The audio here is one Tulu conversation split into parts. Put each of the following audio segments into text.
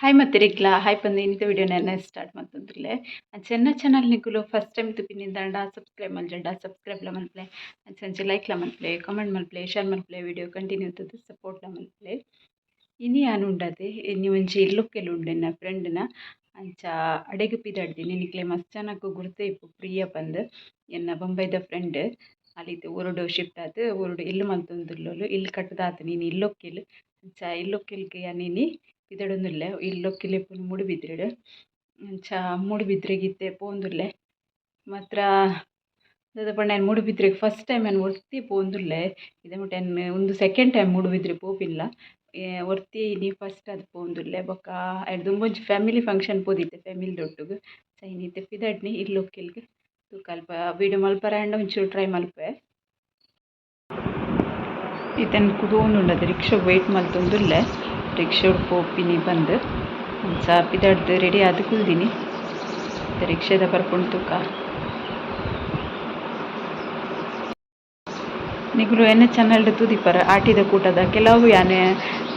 Hi ಮತ್ತೆರಿಗ್ಲ hi ಪಂದು ಇನ್ನಿತ video ನೆನ್ನೆ ಸ್ಟಾರ್ಟ್ ಮಲ್ತೊಂದುಲ್ಲೆ. ಅಂಚ ಚಾನಲ್ ನಿಕುಲು ಫಸ್ಟ್ ಟೈಮ್ ತೂಪಿನಿಂದಾಂಡ ಸಬ್ಸ್ಕ್ರೈಬ್ ಮಲ್ಜಂಡ ಸಬ್ಸ್ಕ್ರೈಬ್ಲ ಮಲ್ಪುಲೆ. ಅಂಚ ಅಂಚ ಲೈಕ್ಲ ಮಲ್ಪುಲೆ, ಕಮೆಂಟ್ ಮಲ್ಪುಲೆ, ಶೇರ್ ಮಲ್ಪುಲೆ, ವಿಡಿಯೋ ಕಂಟಿನ್ಯೂ ತೂದು ಸಪೋರ್ಟ್ಲ ಮಲ್ಪುಲೆ. ಇನಿ ಯಾನ್ ಉಂಡತೆ ಇನಿ ಒಂಜಿ ಇಲ್ಲೊಕ್ಕೆಲ್ ಉಂಡು ಎನ್ನ ಫ್ರೆಂಡ್ನ. ಅಂಚ ಅಡೆಗ್ ಪಿದಡ್ದಿನಿ. ನಿಕ್ಲೆ ಮಸ್ತ್ ಜನಕ್ ಗುರ್ತ ಇಪ್ಪು ಪ್ರಿಯ ಪಂದ್, ಎನ್ನ ಬೊಂಬೈದ ಫ್ರೆಂಡ್. ಅಲ್ ಇತ್ತೆ ಊರುಡು ಶಿಫ್ಟ್ ಆದ್ ಊರುಡು ಇಲ್ಲ್ ಮಲ್ತೊಂದುಲ್ಲೊಲು. ಇಲ್ಲ್ ಕಟ್ಟುದಾತುಂಡು, ಇನಿ ಇಲ್ಲೊಕ್ಕೆಲ್. ಅಂಚ ಇಲ್ಲೊಕ್ಕೆಲ್ಗ್ ಯಾನ್ ಇನಿ ಪಿದಡೊಂದುಲ್ಲೆ. ಇಲ್ಲೊಕ್ಕೆಲ್ ಇಪ್ಪುನು ಮೂಡುಬಿದ್ರೆಡ್. ಅಂಚ ಮೂಡುಬಿದ್ರೆಗ್ ಇತ್ತೆ ಪೋವೊಂದುಲ್ಲೆ. ಮಾತ್ರ ದಾದ ಪಂಡ ಯಾನ್ ಮೂಡುಬಿದ್ರೆಗ್ ಫಸ್ಟ್ ಟೈಮ್ ಯಾನ್ ಒರ್ತಿ ಪೋವೊಂದುಲ್ಲೆ. ಇದ ಮುಟ ಯಾನ್ ಉಂದು ಸೆಕೆಂಡ್ ಟೈಮ್ ಮೂಡುಬಿದ್ರೆ ಪೋಪಿನ್ಲ. ಒರ್ತಿ ಇನಿ ಫಸ್ಟ್ ಆದ್ ಪೋವೊಂದುಲ್ಲೆ. ಬೊಕ್ಕ ಐಡ್ದ್ ದುಂಬೊಂಜಿ ಫ್ಯಾಮಿಲಿ ಫಂಕ್ಷನ್ ಪೋದಿತ್ತೆ ಫ್ಯಾಮಿಲಿದೊಟ್ಟುಗು. ಅಂಚ ಇನಿ ಇತ್ತೆ ಪಿದಡ್ನಿ ಇಲ್ಲೊಕ್ಕೆಲ್ಗ್. ತೂಕ ಅಲ್ಪ ವೀಡಿಯೋ ಮಲ್ಪರೆ ಆಂಡ ಒಂಚೂರು ಟ್ರೈ ಮಲ್ಪುವೆ. ಇತ್ತೆ ಕುದೋಂದುಂಡು, ರಿಕ್ಷಾಗ್ ವೇಟ್ ಮಲ್ತೊಂದುಲ್ಲೆ, ರಿಕ್ಷಾಡ್ ಪೋಪಿನಿ ಪಂದ್. ಅಂಚ ಪಿದಡ್ದ್ ರೆಡಿ ಆದ್ ಕುಲ್ದಿನಿ. ರಿಕ್ಷಾದ ಬರ್ಪುಂಡು ತೂಕ. ನಿಕುಲು ಎನ್ನ ಚಾನಲ್ಡ್ ತೂದಿಪ್ಪರ್, ಆಟಿದ ಕೂಟದ ಕೆಲವು ಯಾನ್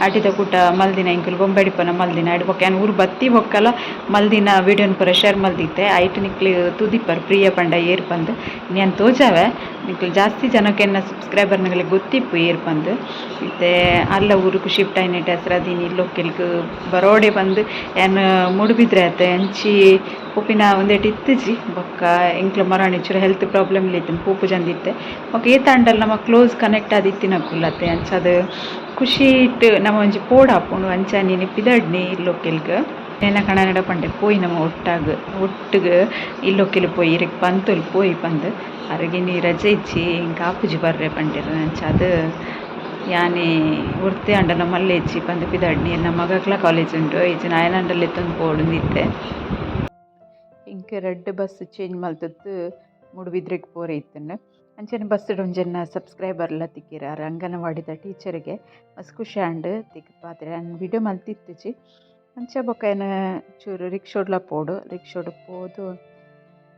ಆಟಿದ ಕೂಟ ಮಲ್ದಿನ, ಎಂಕುಲು ಬೊಂಬೈಡ್ ಮಲ್ದಿನ. ಐಡ್ ಬೊಕ್ಕ ಯಾನ್ ಊರು ಬತ್ತಿ ಬೊಕ್ಕಲ ಮಲ್ದಿನ ವೀಡಿಯೋನ್ ಪೂರ ಶೇರ್ ಮಲ್ದಿತ್ತೆ. ಐಟ್ ನಿಕ್ಲು ತೂದಿಪ್ಪರ್ ಪ್ರಿಯ ಪಂಡ ಏರ್ ಪಂದ್. ಯಾನ್ ತೋಜಾವೆ ನಿಕ್ಲು, ಜಾಸ್ತಿ ಜನಕ್ಕೆ ಎನ್ನ ಸಬ್ಸ್ಕ್ರೈಬರ್ ನಗಲೆ ಗೊತ್ತಿಪ್ಪು ಏರ್ ಪಂದ್. ಇತ್ತೆ ಅಲ್ಲ ಊರುಗು ಶಿಫ್ಟ್ ಆಯಿನೆಟ್ ಹೆಸ್ರಾದೀನಿ ಇಲ್ಲೊಕ್ಕೆಲ್ಗ್ ಬರೋಡೆ ಪಂದ್. ಯಾನ್ ಮೂಡುಬಿದ್ರೆ ಆತೆ ಅಂಚಿ ಪೋಪಿನ ಉಂದೆಟ್ ಇತ್ತಿಜಿ. ಬೊಕ್ಕ ಎಂಕ್ಲ ಮರಾಣಿ ಚೂರು ಹೆಲ್ತ್ ಪ್ರಾಬ್ಲಮ್ ಇತ್ತಿನ ಪೋಪುಜಂದಿತ್ತೆ. ಬೊಕ್ಕ ಏತಾಂಡಲ ನಮ ಕ್ಲೋಸ್ ಕನೆಕ್ಟ್ ಆದಿತ್ತಿನಕುಲತ್ತೆ, ಅಂಚಾದ್ ಖುಷಿ ಇಟ್ಟು ನಮ ಒಂಜಿ ಪೋಡಾಪುಂಡು. ಅಂಚ ನೀನು ಪಿದಡ್ನಿ ಇಲ್ಲೊಕ್ಕೆಲ್ಗ್. ಎನ್ನ ಕಣನಡ ಪಂಡೆ, ಪೋಯಿ ನಮ ಒಟ್ಟಾಗ್ ಒಟ್ಟುಗು ಇಲ್ಲೊಕ್ಕೆಲ್ ಪೋಯಿ, ಇರೆಗ್ ಪಂತೊಲು ಪೋಯಿ ಪಂದ್. ಅರೆಗ್ ಇನಿ ರಜೆ ಇಜ್ಜಿ, ಎಂಕ್ ಆಪುಜಿ ಬರ್ರೆ ಪಂಡೆರ್. ಅಂಚಾದ್ ಯಾನೆ ಒರ್ತೆ ಆಂಡಲ ಮಲ್ಲೆ ಇಜ್ಜಿ ಪಂದ್ ಪಿದಡ್ನಿ. ಎನ್ನ ಮಗಕ್ಲ ಕಾಲೇಜ್ ಉಂಡು, ಇಜ್ಜಿಂಡ ಆಯನಾಂಡಲ ಲೆತ್ತೊಂದು ಪೋವೊಡುಂದಿತ್ತೆ. ಎಂಕ್ ರಡ್ಡ್ ಬಸ್ ಚೇಂಜ್ ಮಲ್ತುದು ಮೂಡುಬಿದ್ರೆಗ್ ಪೋರೆ ಇತ್ತುಂಡು. ಅಂಚನೆ ಬಸ್ಡ್ ಒಂಜೆನ್ನ ಸಬ್ಸ್ಕ್ರೈಬರ್ಲ ತಿಕ್ಕಿರ, ಆರ್ ಅಂಗನವಾಡಿದ ಟೀಚರ್ಗೆ. ಮಸ್ತ್ ಖುಷಿ ಆಂಡ್ ತಿಕ್ ಪಾತೆರ. ಯಾನ್ ವಿಡಿಯೋ ಮಲ್ತಿತ್ತಿಜಿ. ಅಂಚ ಬೊಕ್ಕ ಯಾನ್ ಚೂರು ರಿಕ್ಷೋಡ್ಲ ಪೋಡು, ರಿಕ್ಷೋಡ್ ಪೋದು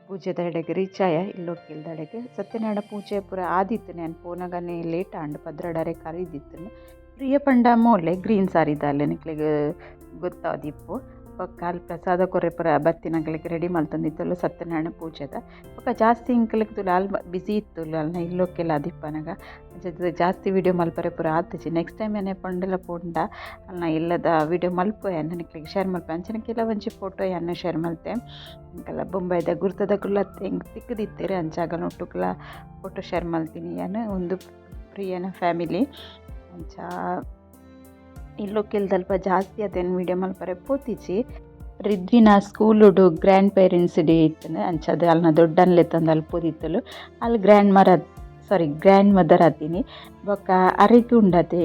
ಪೂಜೆದ ಎಡೆಗ್ ರೀಚ್ ಆಯ, ಇಲ್ಲೊಕ್ಕೆಲ್ದಡೆಗ್. ಸತ್ಯನಾರಾಯಣ ಪೂಜೆ ಪೂರ ಆದಿತ್ತುಂಡು. ಯಾನ್ ಪೋನಗನೆ ಲೇಟ್ ಆಂಡ್, 12:30 ಕರಿದಿತ್ತುಂಡು. ಪ್ರಿಯ ಪಂಡ ಮೋಲೆ ಗ್ರೀನ್ ಸಾರಿದಾಲ್, ನಿಕ್ಲೆಗ್ ಗೊತ್ತಾದಿಪ್ಪು. ಬೊಕ್ಕ ಅಲ್ ಪ್ರಸಾದ ಕೊರ್ರೆ ಪೂರ ಬತ್ತಿನಕ್ಲೆಗ್ ರೆಡಿ ಮಲ್ತೊಂದಿತ್ತೊಲು ಸತ್ಯನಾರಾಯಣ ಪೂಜೆದ. ಬೊಕ್ಕ ಜಾಸ್ತಿ ಎಂಕ್ಲೆಗ್ ತೂಲ ಅಲ್ ಬಿಸಿ ಇತ್ತುಲು, ಅಲ್ನ ಇಲ್ಲೊಕ್ಕೆಲ್ ಆದಿಪ್ಪನಗ. ಅಂಚಾದ್ ಜಾಸ್ತಿ ವಿಡಿಯೋ ಮಲ್ಪರೆ ಪೂರ ಆತಿಜಿ. ನೆಕ್ಸ್ಟ್ ಟೈಮ್ ಏನೇ ಪಂಡಲ ಪೋಂಡ ಅಲ್ನ ಇಲ್ಲದ ವಿಡಿಯೋ ಮಲ್ಪುವೆ, ನಿಕ್ಲೆಗ್ ಶೇರ್ ಮಲ್ಪುವೆ. ಅಂಚನೆ ಕೆಲವೊಂಜಿ ಫೋಟೋ ಯಾನ್ ಶೇರ್ ಮಲ್ತೆ. ಎಂಕಲ್ಲ ಬೊಂಬೈದ ಗುರ್ತದಕುಲು ಎಂಕ್ ತಿಕ್ಕುದಿತ್ತೆರ್, ಅಂಚ ಅಗಲ್ನ ಫೋಟೋ ಶೇರ್ ಮಲ್ತೀನಿ ಯಾನ್. ಉಂದು ಪ್ರಿಯನ ಫ್ಯಾಮಿಲಿ. ಅಂಚ ಇಲ್ಲೊಕ್ಕೆಲ್ದಲ್ಪ ಜಾಸ್ತಿ ಅದೇನು ವಿಡಿಯೋ ಮಲ್ಪರೆ ಪೋತಿಜಿ. ರಿದ್ವಿನ ಸ್ಕೂಲುಡು grand parents day ಇತ್ತುಂಡು. ಅಂಚಾದ್ ಅಲ್ನ ದೊಡ್ಡನ್ ಲೆತ್ತೊಂದು ಅಲ್ಪ ಪೋದಿತ್ತುಲು. ಅಲ್ಲಿ ಗ್ರ್ಯಾಂಡ್ ಮರ ಸಾರಿ ಗ್ರ್ಯಾಂಡ್ ಮದರ್ ಆತೀನಿ. ಬೊಕ್ಕ ಅರೆಗ್ ಉಂಡತೆ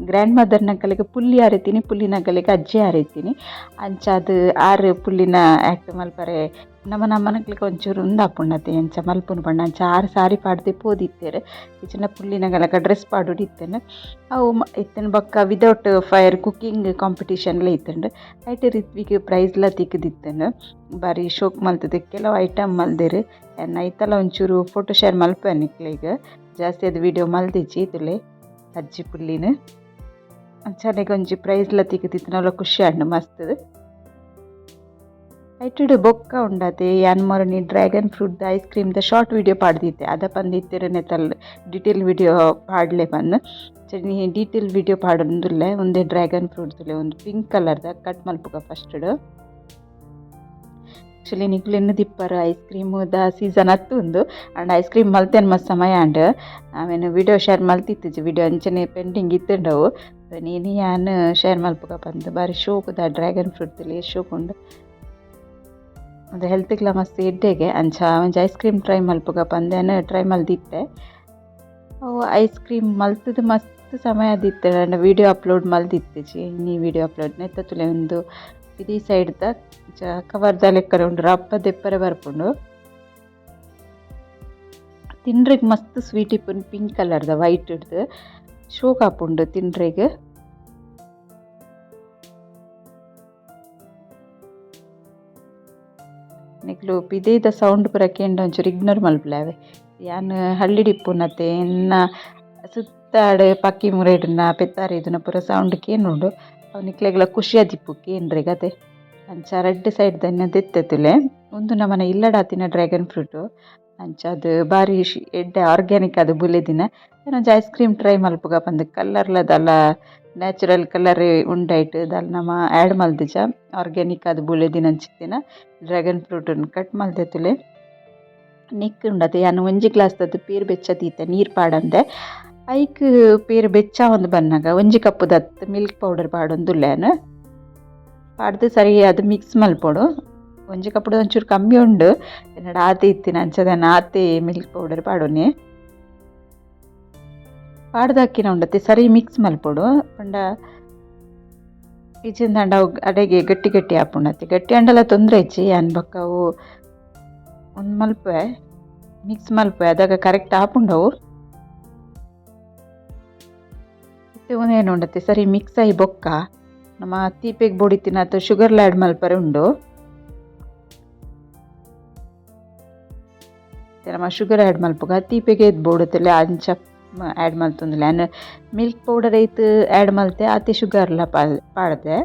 ಗ್ರ್ಯಾಂಡ್ ಮದರ್ ನಕಲಿಗೆ ಪುಲ್ಲಿ ಅರಿತೀನಿ, ಪುಲ್ಲಿ ನಕಲಿಗೆ ಅಜ್ಜಿ ಅರಿತೀನಿ. ಅಂಚಾದ್ ಆರು ಪುಲ್ಲಿನ ಆ್ಯಕ್ಟ್ ಮಲ್ಪರೆ ನಮ್ಮ ನಮ್ಮನಕ್ಲೆಗ್ ಒಂಚೂರು ಉಂದಾಪುಂಡತೆ ಅಂಚ ಮಲ್ಪುನು ಪಂಡ. ಅಂಚ ಆರು ಸಾರಿ ಪಾಡ್ದೆ ಪೋದಿತ್ತೆರ್. ಇಜ್ಜಿಂಡ ಪುಲ್ಲಿನ ಗಲಕ ಡ್ರೆಸ್ ಪಾಡೊಡು ಇತ್ತುಂಡು. ಅವು ಇತ್ತುಂಡು. ಬೊಕ್ಕ without fire cooking ಕಾಂಪಿಟಿಷನ್ಲ ಇತ್ತುಂಡು. ಐಟ್ ರಿತ್ವಿಗ್ ಪ್ರೈಸ್ಲ ತಿಕ್ಕುದಿತ್ತುಂಡು. ಬಾರಿ ಶೋಕ್ ಮಲ್ತುದು ಕೆಲವು ಐಟಮ್ ಮಲ್ದೆರ್. ಯಾನ್ ಐತಲ ಒಂಚೂರು ಫೋಟೋ ಶೇರ್ ಮಲ್ಪುವೆ ನಿಕ್ಲೆಗ್. ಜಾಸ್ತಿ ಅದು ವಿಡಿಯೋ ಮಲ್ದಿಜಿ. ತುಲೆ ಅಜ್ಜಿ ಪುಲ್ಲಿನ. ಅಂಚನೆಗ್ ಒಂಜಿ ಪ್ರೈಸ್ಲ ತಿಕ್ಕುದಿತ್ತಿನವಲ ಖುಷಿ ಆಂಡ್ ಮಸ್ತ್. ಐಟುಡು ಬೊಕ್ಕ ಉಂಡತೆ ಯಾನ್ ಮೊರನಿ dragon fruit ice cream the short video ಪಾಡ್ದಿತ್ತೆ. ಅದ ಪಂದಿತ್ತೆರ್ ನೆತ್ತಲ್ ಡೀಟೇಲ್ ವಿಡಿಯೋ ಪಾಡ್ಲೆ ಪಂದ್. ಡೀಟೇಲ್ ವಿಡಿಯೋ ಪಾಡೊಂದುಲ್ಲೆ. ಉಂದೆ ಡ್ರ್ಯಾಗನ್ ಫ್ರೂಟ್ ತುಲೆ, ಒಂದು ಪಿಂಕ್ ಕಲರ್ದ ಕಟ್ ಮಲ್ಪುಗ ಫಸ್ಟ್ಡ್. ಆಕ್ಚುಲಿ ನಿಕುಲು ಎನ್ನುದಿಪ್ಪರ್ ice cream the season ಅತ್ತ್ ಉಂದು. And ice cream ಮಲ್ತೇನ್ ಮಸ್ತ್ ಸಮಯ ಆಂಡ್. ಆಮೇಲೆ ವಿಡಿಯೋ ಶೇರ್ ಮಲ್ತಿತ್ತಿಜಿ, ವಿಡಿಯೋ ಅಂಚನೆ ಪೆಂಡಿಂಗ್ ಇತ್ತುಂಡವು. ಇನಿ ಯಾನ್ ಶೇರ್ ಮಲ್ಪುಗ ಪಂದ್. ಬಾರಿ ಶೋಕುದ ಡ್ರ್ಯಾಗನ್ ಫ್ರೂಟ್ ತುಲೆ, ಶೋಕ್ ಉಂಡು. ಅದು ಹೆಲ್ತ್ಗ್ಲ ಮಸ್ತ್ ಎಡ್ಡೆಗೆ. ಅಂಚ ಒಂಜಿ ice cream try ಮಲ್ಪುಗ ಪಂದ್ ಯಾನ್ ಟ್ರೈ ಮಲ್ದಿತ್ತೆ. ಅವು ಐಸ್ ಕ್ರೀಮ್ ಮಲ್ತುದು ಮಸ್ತ್ ಸಮಯ ಆದಿತ್ತೆ, ಆಂಡ ವಿಡಿಯೋ ಅಪ್ಲೋಡ್ ಮಲ್ದಿತ್ತಿಜಿ. ಇನಿ ವಿಡಿಯೋ ಅಪ್ಲೋಡ್ ನೆತ್ತ ತುಲೆ, ಉಂದು ಪಿದಿ ಸೈಡ್ದ ಕವರ್ದ ಲೆಕ್ಕನೆ ಉಂಡು, ರಪ್ಪ ದೆಪ್ಪರೆ ಬರ್ಪುಂಡು. ತಿನ್ರೆಗ್ ಮಸ್ತ್ ಸ್ವೀಟ್ ಇಪ್ಪುಂಡು. ಪಿಂಕ್ ಕಲರ್ದ ವೈಟ್ ಇಡ್ದು ಶೋಕ್ ಆಪುಂಡು ತಿನ್ರೆಗ್. ನಿಕ್ಲು ಪಿದೈದ ಸೌಂಡ್ ಪೂರ ಕೇಂಡ ಒಂಚೂರು ಇಗ್ನೋರ್ ಮಲ್ಪುಲೆ. ಯಾನ್ ಹಳ್ಳಿಡ್ ಇಪ್ಪುನತೆ, ಎನ್ನ ಸುತ್ತಾಡ್ ಪಕ್ಕಿ ಮುರೆಡುನ ಪೆತ್ತಾರಿದುನ ಪೂರ ಸೌಂಡ್ ಕೇನುಂಡು. ಅವು ನಿಕ್ಲೆಗ್ಲ ಖುಷಿಯಾದಿಪ್ಪು ಕೇಂದ್ರೆಗತೆ. ಅಂಚ ರಡ್ಡ್ ಸೈಡ್ ದನ್ನ ದೆತ್ತೆತುಲೆ. ಉಂದು ನಮನ ಇಲ್ಲಡಾತಿನ ಡ್ರ್ಯಾಗನ್ ಫ್ರೂಟ್. ಅಂಚ ಅದು ಬಾರಿ ಎಡ್ಡೆ ಆರ್ಗ್ಯಾನಿಕ್ ಅದು ಬುಲೆದಿನ. ಒಂಜಿ ice cream try ಮಲ್ಪುಗ ಪಂದ್ ಕಲರ್ಲ ದಾಲ ನ್ಯಾಚುರಲ್ ಕಲರ್ ಉಂಡೈಟ್ ದಾಲ ನಮ ಆ್ಯಡ್ ಮಲ್ದಿಜ. ಆರ್ಗ್ಯಾನಿಕ್ ಅದು ಬುಲೆದಿನಂಚಿತ್ತಿನ ಡ್ರ್ಯಾಗನ್ ಫ್ರೂಟ್ ನ್ ಕಟ್ ಮಲ್ದೆತುಲೆ. ನೆಕ್ಕ್ ಉಂಡತೆ ಯಾನ್ ಒಂಜಿ ಗ್ಲಾಸ್ ದತ್ತು ಪೇರ್ ಬೆಚ್ಚ ದೀತೆ ನೀರ್ ಪಾಡಂದೆ. ಐಕ್ ಪೇರ್ ಬೆಚ್ಚ ಆವೊಂದು ಬನ್ನಗ ಒಂಜಿ ಕಪ್ ದತ್ತು ಮಿಲ್ಕ್ ಪೌಡರ್ ಪಾಡೊಂದುಲ್ಲೆ ಯಾನ್. ಪಾಡ್ದ್ ಸರಿಯಾದ್ ಮಿಕ್ಸ್ ಮಲ್ಪೊಡು. ಒಂಜಿ ಕಪ್ ಒಂಚೂರು ಕಮ್ಮಿ ಉಂಡು, ಎನ್ನಡ ಆತೆ ಇತ್ತಿನ ಅಂಚ ಯಾನ್ ಆತೆ ಮಿಲ್ಕ್ ಪೌಡರ್ ಪಾಡೊನೆ. ಪಾಡ್ದಾಕಿನ ಉಂಡತೆ ಸರಿ ಮಿಕ್ಸ್ ಮಲ್ಪೊಡು. ಪಂಡ ಇಜ್ಜಿಂದಾಂಡ ಅವು ಅಡೆಗೆ ಗಟ್ಟಿ ಗಟ್ಟಿ ಆಪುಂಡತೆ. ಗಟ್ಟಿ ಆಂಡಲ ತೊಂದರೆ ಇಜ್ಜಿ. ಯಾನ್ ಬೊಕ್ಕ ಅವು ಉಂದು ಮಲ್ಪುವೆ, ಮಿಕ್ಸ್ ಮಲ್ಪುವೆ, ಅದಗ ಕರೆಕ್ಟ್ ಆಪುಂಡು ಅವು. ಇತ್ತೆ ಉಂದೇನು ಉಂಡತೆ ಸರಿ ಮಿಕ್ಸ್ ಆಯಿ ಬೊಕ್ಕ ನಮ ತೀಪೆಗ್ ಬೋಡಿತ್ತಿನಾತ್ ಶುಗರ್ಲ ಆ್ಯಡ್ ಮಲ್ಪರೆ ಉಂಡು. ನಮ ಶುಗರ್ ಆ್ಯಡ್ ಮಲ್ಪುಗ. ತೀಪೆಗ್ ಏತ್ ಬೋಡುತ್ತಲೆ ಅಂಚ ಆ್ಯಡ್ ಮಲ್ತೊಂದುಲ್ಲೆ. ಯಾನ್ ಮಿಲ್ಕ್ ಪೌಡರ್ ಐತ್ ಆ್ಯಡ್ ಮಲ್ತೆ ಆತೆ ಶುಗರ್ಲ ಪಾಡ್ದೆ.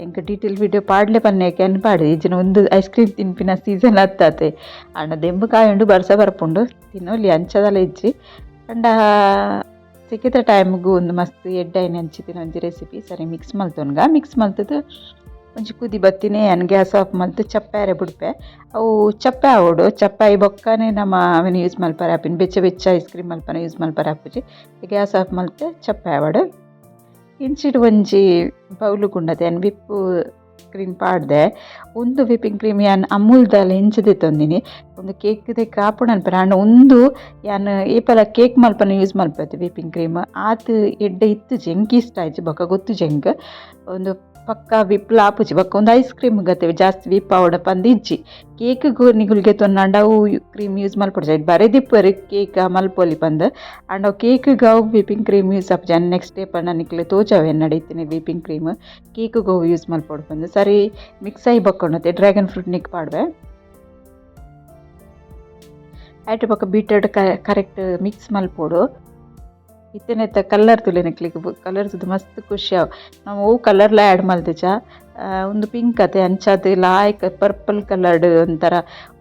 ಎಂಕ್ ಡೀಟೇಲ್ ವೀಡಿಯೋ ಪಾಡ್ಲೆ ಪನ್ನೇಕೆ ಯಾನ್ ಪಾಡ್ದೆ. ಇಜ್ಜಿಂಡ ಉಂದು ಐಸ್ ಕ್ರೀಮ್ ತಿನ್ಪಿನ ಸೀಸನ್ ಅತ್ತಾತೆ. ಆಂಡ ದೆಂಬು ಕಾಯುಂಡು, ಬರ್ಸ ಬರ್ಪುಂಡು, ತಿನ್ನೊಲಿ ಅಂಚದಲ ಇಜ್ಜಿ. ಪಂಡ ಸೆಕೆದ ಟೈಮ್ಗು ಉಂದು ಮಸ್ತ್ ಎಡ್ಡೆ ಆಯಿನ ಅಂಚಿತ್ತಿನ ಒಂಜಿ ರೆಸಿಪಿ. ಸರಿ ಮಿಕ್ಸ್ ಮಲ್ತೊನ್ಗ. ಮಿಕ್ಸ್ ಮಲ್ತುದು ಒಂಜಿ ಕುದಿ ಬತ್ತಿನೇ ಯಾನ್ ಗ್ಯಾಸ್ ಆಫ್ ಮಲ್ತ್ ಚಪ್ಪೆರೆ ಬುಡ್ಪೆ. ಅವು ಚಪ್ಪೆ ಆವೊಡು. ಚಪ್ಪೆ ಆಯಿ ಬೊಕ್ಕನೆ ನಮ ಅವೆನ್ ಯೂಸ್ ಮಲ್ಪರೆ ಆಪಿನ. ಬೆಚ್ಚ ಬೆಚ್ಚ ಐಸ್ ಕ್ರೀಮ್ ಮಲ್ಪನ ಯೂಸ್ ಮಲ್ಪರೆ ಆಪುಜಿ. ಗ್ಯಾಸ್ ಆಫ್ ಮಲ್ತ್ ಚಪ್ಪೆ ಆವಡ್. ಇಂಚಿಡ್ ಒಂಜಿ ಬೌಲು ಕುಂಡತೆ ಯಾನ್ ವಿಪ್ ಕ್ರೀಮ್ ಪಾಡ್ದೆ. ಉಂದು ವಿಪ್ಪಿಂಗ್ ಕ್ರೀಮ್ ಯಾನ್ ಅಮೂಲ್ದಲ್ಲ ಇಂಚ ದೆತ್ತೊಂದಿನಿ. ಉಂದು ಕೇಕ್ ದೆಕ್ ಆಪುಂಡು ಅನ್ಪೆರ್. ಆಂಡ ಉಂದು ಯಾನ್ ಏಪಲ ಕೇಕ್ ಮಲ್ಪನ ಯೂಸ್ ಮಲ್ಪೆತೆ ವಿಪ್ಪಿಂಗ್ ಕ್ರೀಮ್. ಆತ್ ಎಡ್ಡೆ ಇತ್ತುಜಿ, ಎಂಕ್ ಇಷ್ಟ ಆಯ್ಜಿ, ಬೊಕ್ಕ ಗೊತ್ತುಜಿ ಎಂಕ್. ಉಂದು ಪಕ್ಕ ವಿಪ್ಲ ಆಪುಜಿ. ಬೊಕ್ಕ ಉಂದು ಐಸ್ ಕ್ರೀಮ್ ಗತೆ ಜಾಸ್ತಿ ವಿಪ್ ಆವೊಡ ಪಂದ್ ಇಜ್ಜಿ. ಕೇಕ್ ನಿಗುಲ್ ಗೆತೊನ್ನಾಂಡ ಅವು ಕ್ರೀಮ್ ಯೂಸ್ ಮಲ್ಪೊಡ್ಚಿ. ಐಟ್ ಬರೆದಿಪ್ಪುವೆರ್ ಕೇಕ್ ಮಲ್ಪೊಲಿ ಪಂದ್. ಆಂಡ ಅವು ಕೇಕ್ಗ್ ಅವು whipping cream use ಆಪುಜಿ. ಯಾನ್ ನೆಕ್ಸ್ಟ್ ಡೇ ಪಂಡ ನಿಕ್ಲೆ ತೋಜಾವೆ ಎನ್ನಡ ಇತ್ತಿನ ವಿಪ್ಪಿಂಗ್ ಕ್ರೀಮ್ ಕೇಕ್ಗ್ ಅವು ಯೂಸ್ ಮಲ್ಪೊಡು ಪಂದ್. ಸರಿ ಮಿಕ್ಸ್ ಆಯಿ ಬೊಕ್ಕ ಡ್ರ್ಯಾಗನ್ ಫ್ರೂಟ್ ನಿಕ್ ಪಾಡ್ವೆ. ಐಟ್ ಬೊಕ್ಕ ಬೀಟರ್ಡ್ ಕರೆಕ್ಟ್ ಮಿಕ್ಸ್ ಮಲ್ಪೊಡು. ಇತ್ತೆನೆತ್ತ ಕಲರ್ ತೂಲೆ ನಿಕ್ಲೆಗ್ ಕಲರ್ ತೂದು ಮಸ್ತ್ ಖುಷಿ ಆವು. ನಮ ಒವು ಕಲರ್ಲ ಆ್ಯಡ್ ಮಲ್ದಿಜ. ಉಂದು ಪಿಂಕ್ ಅತೆ ಅಂಚಾದ್ ಲಾಯ್ಕ್ ಪರ್ಪಲ್ ಕಲರ್ಡ್ ಒಂಥರ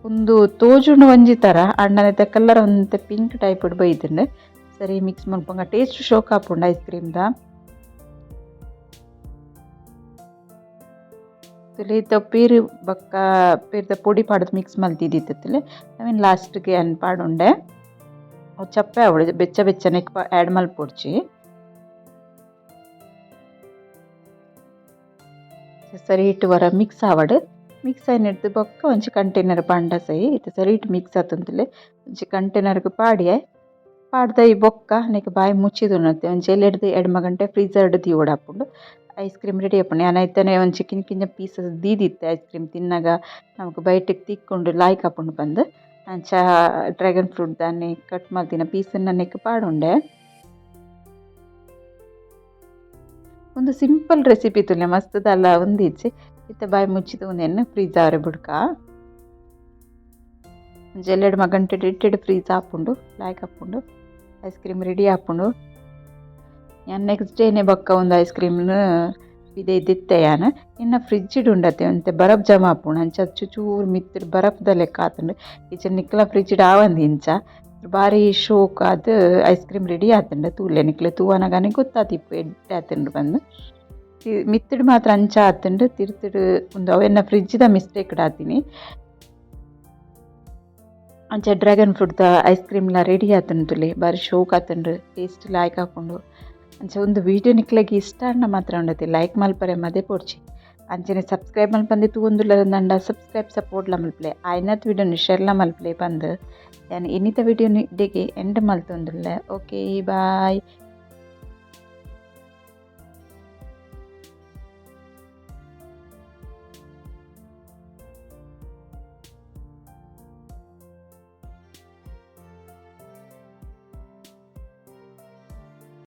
ಉಂದು ತೋಜುಂಡು ಒಂಜಿ ತರ. ಆಂಡ ನೆತ್ತ ಕಲರ್ ಒಂತೆ ಪಿಂಕ್ ಟೈಪ್ ಡ್ ಬೈದ್ಂಡ್. ಸರಿ ಮಿಕ್ಸ್ ಮಲ್ಪುಗ ಟೇಸ್ಟ್ ಶೋಕ್ ಆಪುಂಡು ಐಸ್ ಕ್ರೀಮ್ ದ. ತೂಲೆ ಇತ್ತೆ ಪೇರು ಬೊಕ್ಕ ಪೇರ್ದ ಪೊಡಿ ಪಾಡ್ದ್ ಮಿಕ್ಸ್ ಮಲ್ತಿದಿತ್ತುಲೆ ಅವೆನ್ ಲಾಸ್ಟ್ ಗ್ ಯಾನ್ ಪಾಡೊಂಡೆ. ಅವು ಚಪ್ಪೆ ಆವೊಡು, ಬೆಚ್ಚ ಬೆಚ್ಚನೆ ಆ್ಯಡ್ ಮಲ್ಪೊಡ್ಚಿ. ಸರಿ ಇಟ್ಟು ವರ ಮಿಕ್ಸ್ ಆವಡ್. ಮಿಕ್ಸ್ ಆಯಿನೆಡ್ದ್ ಬೊಕ್ಕ ಒಂಜಿ ಕಂಟೈನರ್ ಪಾಂಡ ಸೈ. ಇತ್ತೆ ಸರಿ ಇಟ್ಟು ಮಿಕ್ಸ್ ಆತುಂತುಲೆ ಒಂಜಿ ಕಂಟೈನರ್ಗ್ ಪಾಡ್ಯೆ. ಪಾಡ್ದ ಈ ಬೊಕ್ಕ ನೆಕ್ ಬಾಯಿ ಮುಚ್ಚಿದುನತೆ ಒಂಜಿ ಎಲೆಡ್ದ್ ಎಡ್ಮ ಗಂಟೆ ಫ್ರೀಜರ್ಡ್ ದೀವೊಡಾಪುಂಡು. Ice cream ready ಆಪುಂಡು. ಯಾನ್ ಐತನೆ ಒಂಜಿ ಕಿನ್ನ ಕಿನ್ನ ಪೀಸಸ್ ದೀದಿತ್ತೆ ಐಸ್ ಕ್ರೀಮ್ ತಿನ್ನಗ ನಮಕ್ ಬೈಟ್ಗ್ ತಿಕ್ಕುಂಡು ಲಾಯ್ಕ್ ಆಪುಂಡು ಪಂದ್. ಅಂಚ ಡ್ರ್ಯಾಗನ್ ಫ್ರೂಟ್ ದಾನೆ ಕಟ್ ಮಲ್ತಿನ ಪೀಸ್ ನ್ ನೆಕ್ ಪಾಡೊಂಡೆ. ಉಂದು ಸಿಂಪಲ್ ರೆಸಿಪಿ ತೂಲೆ ಮಸ್ತ್ ದಾಲ ಉಂದು ಇಜ್ಜಿ. ಇತ್ತೆ ಬಾಯಿ ಮುಚ್ಚಿದ್ ಉಂದೆನ್ ಫ್ರೀಜ್ ಆವರೆ ಬುಡ್ಕ. ಒಂಜಿ ಎಲ್ಯೆಡ್ಮ ಗಂಟೆಡ್ ಇಟ್ಟೆಡ್ ಫ್ರೀಜ್ ಆಪುಂಡು, ಲಾಯ್ಕ್ ಆಪುಂಡು. Ice cream ready ಆಪುಂಡು. ಯಾನ್ ನೆಕ್ಸ್ಟ್ ಡೇನೆ ಬೊಕ್ಕ ಉಂದು ಐಸ್ ಕ್ರೀಮ್ ನ್ ಪಿದಯಿ ದೆತ್ತೆ ಯಾನ್. ಎನ್ನ ಫ್ರಿಡ್ಜ್ ಡ್ ಉಂಡತೆ ಒಂತೆ ಬರಫ್ ಜಮಾ ಆಪುಂಡು. ಅಂಚ ಚೂಚೂರು ಮಿತ್ತ್ ಬರಫ್ ದ ಲೆಕ್ಕ ಆತುಂಡು. ಇಜ್ಜಂಡ ನಿಕ್ಲ ಫ್ರಿಡ್ಜ್ ಡ್ ಆವಂದ್ ಇಂಚ. ಬಾರಿ ಶೋಕ್ ಆದ್ ice cream ready ಆತುಂಡು. ತೂಲೆ ನಿಕ್ಲೆ ತೂವನಗನೆ ಗೊತ್ತಾತಿಪ್ಪು ಎಡ್ಡೆ ಆತುಂಡು ಪಂದ್. ಮಿತ್ತ್ ಡ್ ಮಾತ್ರ ಅಂಚ ಆತುಂಡು, ತಿರ್ತುಡು ಉಂದು ಅವು ಎನ್ನ ಫ್ರಿಡ್ಜ್ ದ ಮಿಸ್ಟೇಕ್ ಡ್ ಆತಿನಿ. ಅಂಚ ಡ್ರ್ಯಾಗನ್ ಫ್ರೂಟ್ ದ ಐಸ್ ಕ್ರೀಮ್ ಲ ರೆಡಿ ಆತುಂಡು ತೂಲೆ. ಬಾರಿ ಶೋಕ್ ಆತುಂಡು, ಟೇಸ್ಟ್ ಲಾಯ್ಕ್ ಆಪುಂಡು. ಅಂಚ ಉಂದು ವೀಡಿಯೋ ನಿಕ್ಲೆಗ್ ಇಷ್ಟ ಆಂಡ ಮಾತ್ರ ಉಂಡತೆ ಲೈಕ್ ಮಲ್ಪರೆ ಮದೆ ಪೋಡ್ಚಿ. ಅಂಚನೆ ಸಬ್ಸ್ಕ್ರೈಬ್ ಮಲ್ಪಂದೆ ತೂವೊಂದುಲ್ಲೆರ್ ಸಬ್ಸ್ಕ್ರೈಬ್ ಸಪೋರ್ಟ್ ಲ ಮಲ್ಪುಲೆ. ಆಯಿನಾತ್ ವೀಡಿಯೋನು ಶೇರ್ ಲ ಮಲ್ಪುಲೆ ಪಂದ್. ಯಾನ್ ಇನಿತ ವೀಡಿಯೋನು ಇಡೆಗ್ ಎಂಡ್ ಮಲ್ತೊಂದುಲ್ಲೆ. Okay bye.